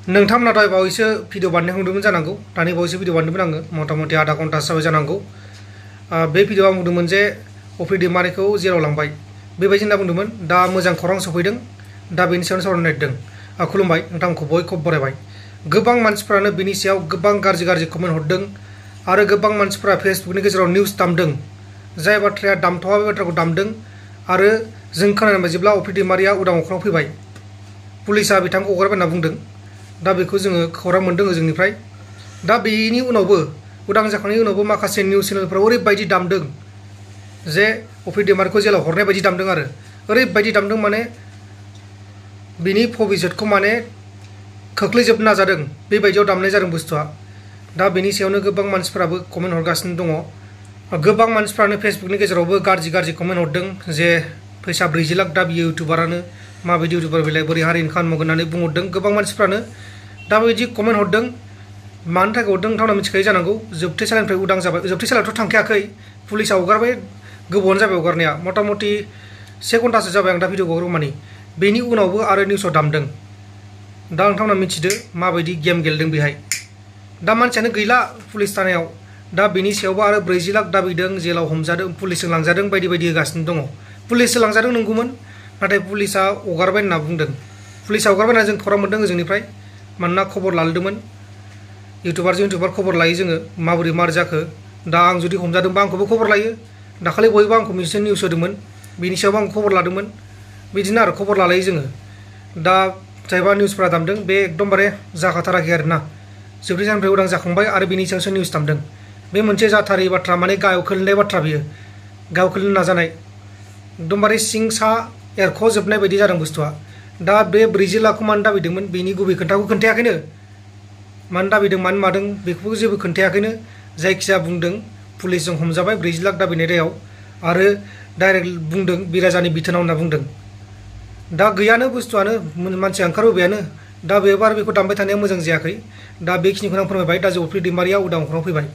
नोंथांमोना दहाय बावैसो भिडिअ बानायनायखौ नुदोंमोन जानांगौ। दानि बावैसो भिडिअ बानायदोंमोन आङो, मथा मथि आधा घन्टासो जाबाय जानांगौ। बे भिडिअ आं बुंदोंमोन जे अफ्रि दैमारिखौ जेराव लांबाय बेबायदि होनना बुंदोंमोन। दा मोजां खौरां सफैदों, दा बेनि सायावनो सावरायनो नागिरदों। खुलुमबाय, नोंथांखौ बयखौबो बरायबाय। गोबां मानसिफोरानो बेनि सायाव गोबां गाज्रि कमेन्ट हरदों आरो गोबां मानसिफोरा फेसबुकनि गेजेराव निउस दामदों। जाय बाथ्राया दामथावा बे बाथ्राखौ दामदों आरो जों खोनानाय बायदिब्ला अफ्रि दैमारिया उदां अख्राङाव फैबाय, पुलिसा बिथांखौ हगारबाय होनना बुंदों। दा बेखौ जोङो खौरां मोनदों ओजोंनिफ्राय। दा बेनि उनावबो उदां जाखांनायनि उनावबो माखासे निउस चेनेलफोराव ओरैबायदि दामदों जे अफ्रि दैमारिखौ जेलाव हरनाय बायदि दामदों आरो ओरैबायदि दामदों माने बिनि भबिष्यतखौ माने खोख्लैजोबनो नाजादों, बेबायदियाव दामनाय जादों बुस्थुआ। दा बेनि सायावनो गोबां मानसिफोराबो कमेन्ट हरगासिनो दङ। गोबां मानसिफ्रानो फेसबुकनि गेजेरावबो गाज्रि कमेन्ट हरदों जे फैसा 40 लाख दाबियो इउटुबारानो, माबायदि इउटुबार बेलाय बोरै हारिनि खामानि मावगोन होननानै बुंहरदों गोबां मानसिफ्रानो। दा बेबायदि कमेन्ट हरदों, मानि थाखाय हरदों नोंथांमोना मिथिखायो जानांगौ। जोबथेसालिनिफ्राय उदां जाबाय, जोबथेसालियावथ' थांखायाखै, पुलिसा हगारबाय, गोबावानो जाबाय हगारनाया, मथा मथि 1 घन्टासो जाबाय आं दा भिडिअ हगारगौमानि। बेनि उनावबो आरो निउसाव दामदों। दा नोंथांमोना मिथिदो माबायदि गेम गेलेदों बेहाय। दा मानसियानो गैला पुलिस थानायाव। दा बेनि सायावबो आरो 40 लाख दाबिदों, जेलाव हमजादों, पुलिसजों लांजादों, बायदि होगासिनो दङ। पुलिसजों लांजादों नंगौमोन, नाथाय पुलिसा हगारबाय होनना बुंदों। पुलिसा हगारबाय होनना जों खौरां मोनदों ओजोंनिफ्राय, मानोना खबर लादोंमोन। इउटुबारजों इउटुबार खबर लायो जोङो, माबोरै मार जाखो। दा आं जुदि हमजादोंबा आंखौबो खबर लायो। दाखालि बयबो आंखौ मोनसे निउस होदोंमोन, बेनि सायावबो आं खबर लादोंमोन। बिदिनो आरो खबर लालायो जोङो। दा जायबा निउसफोरा दामदों बे एकदमबारे जाखाथाराखै आरोना। जोबथेसालिनिफ्राय उदां जाखांबाय आरो बेनि सायावसो निउस दामदों। बे मोनसे जाथारै बाथ्रा, माने गाहायाव खोलैनाय बाथ्रा बियो, गाहायाव खोलैनो नाजानाय, एकदमबारे सिं सा एरख'जोबनाय बायदि जादों बुस्थुआ। दा बे 40 लाखखौ मानो दाबिदोंमोन बेनि गुबै खोथाखौ खोन्थायाखैनो, मानो दाबिदों मानो मादों बेखौबो जेबो खोन्थायाखैनो। जायखिजाया बुंदों पुलिसजों हमजाबाय 40 लाख दाबिनाय दायाव, आरो डाइरेक्ट बुंदों बिराजानि बिथोनाव होनना बुंदों। दा गैयानो बुस्थुआनो, मानसिया ओंखारबोबायानो। दा बेबार बेखौ दामबाय थानाया मोजां जायाखै। दा बेखिनिखौनो आं फोरमायबाय। दा अफ्रि दैमारिया उदां अख्राङाव फैबाय।